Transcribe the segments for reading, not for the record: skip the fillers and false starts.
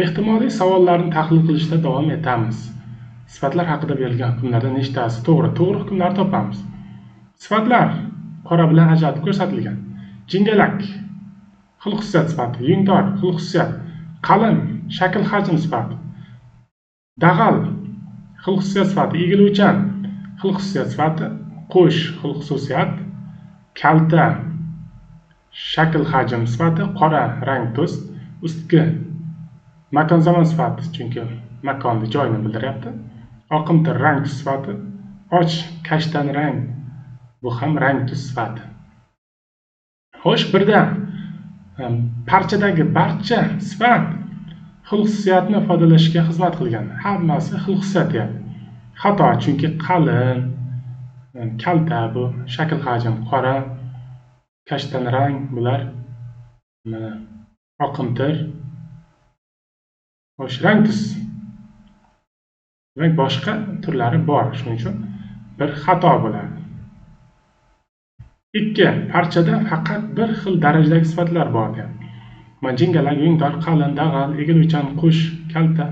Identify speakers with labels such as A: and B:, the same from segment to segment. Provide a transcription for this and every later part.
A: Ehtimoliy savollarni tahlil qilishda davom etamiz. Sifatlar haqida berilgan hukmlardan nechtasi to'g'ri? To'g'ri hukmlarni topamiz. Sifatlar qora bilan ajratib ko'rsatilgan. Jingalak xil xususiyat sifati, yungdor xil xususiyat, qalin shakl hajm sifati, dag'al xil xususiyat sifati, egiluvchan xil xususiyat sifati, qo'sh xil xususiyat, kalta shakl hajm sifati, qora rang tus, ustki makon zamon sifati, chunki makonni joyini bildiryapti. Oqimtir rang tus sifati, och kashtan rang, bu ham rang tus sifati. Xo'sh, birda parchadagi barcha sifat xil xususiyatni ifodalashga xizmat qilgan. Hammasi xil xususiyat deyapti. Xato, chunki qalin, kalta bu shakl hajm, qora, kashtan rang bular mana oqimtir. Xo'sh, rang tus. Demak, boshqa turlari bor, shuning uchun bir xato bo'ladi. 2. Parchada faqat bir xil darajadagi sifatlar bor deyapti. Mana jingalak, yungdor, qalin, dag'al, egiluvchan, qo'sh, kalta,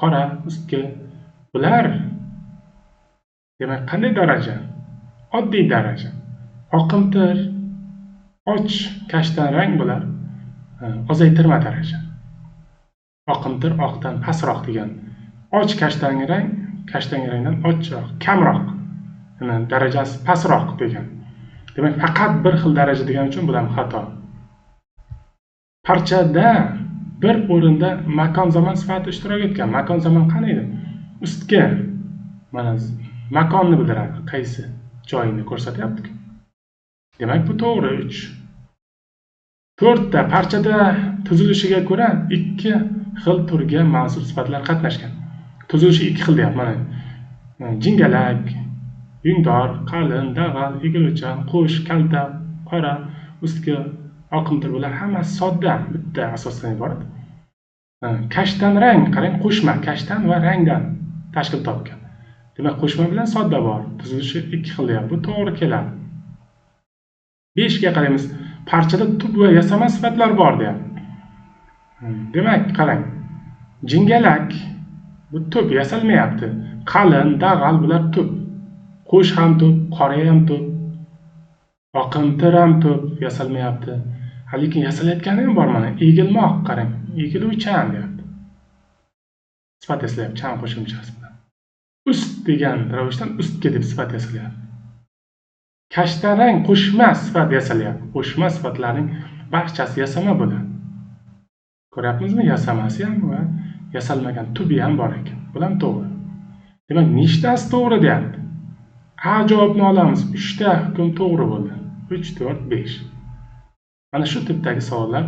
A: qora, ustki. Bular demak qanday daraja? Oddiy daraja. Oqimtir, och, kashtan rang bular ozaytirma daraja. Oqimtir oqdan pastroq degan. Och kashtan rang, kashtan rangdan ochroq, kamroq. Ya'ni darajasi pastroq degan. Demak, faqat bir xil daraja degani uchun bu ham xato. Parchada bir o'rinda makon zamon sifati ishtirok etgan. Makon zamon qani edi? Ustki mana makonni bildiradi, qaysi joyini ko'rsatyapti. Demak, bu to'g'ri. 3. 4ta parchada tuzilishiga ko'ra 2 xil turga mansub sifatlar qatnashgan. Tuzilishi 2 xil deyapti. Mana jingalak, yungdor, qalin, dag'al, egiluvchan, qo'sh, kalta, qora, ustki, oqimtir, bular hammasi sodda, bitta asosdan iborat. Kashtan rang, qarang, qo'shma, kashtan va rangdan tashkil topgan. Demak, qo'shma bilan sodda bor. Tuzilishi 2 xil deyapti. Bu to'g'ri keladi. 5 ga qaraymiz. Parchada tub va yasama sifatlar bor deyapti. Demak, qarang. Jingalak bu tub, yasalmayapti. Qalin, dag'al bular tub. Qo'sh ham tub, qora ham tub, oqimtir ham tub, yasalmayapti. Lekin yasalayotgani ham bor mana. Egilmoq, qarang, egiluvchan deyapti. Sifat yasalyapti, chan qo'shimchasi bilan. Ust degan ravishdan ustga deb sifat yasalyapti. Kashtan rang qo'shma sifat yasalyapti. Qo'shma sifatlarning barchasi yasama bo'ladi. Ko'ryapmizmi? Yasamasi ham va yasalmagan tubi ham bor ekan. Bu ham to'g'ri. Demak, nechtasi to'g'ri deyapti? A javobni olamiz. 3 ta hukm to'g'ri bo'ldi. 3, 4, 5. Mana shu tipdagi savollar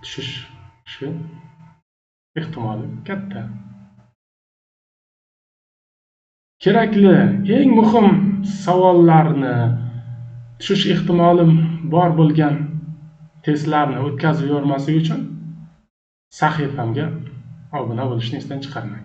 A: tushishi ehtimoli katta. Kerakli, eng muhim savollarni tushish ehtimoli bor bo'lgan testlarni o'tkazib yubormaslik uchun sahifamga obuna bo'lishni esdan chiqarmang.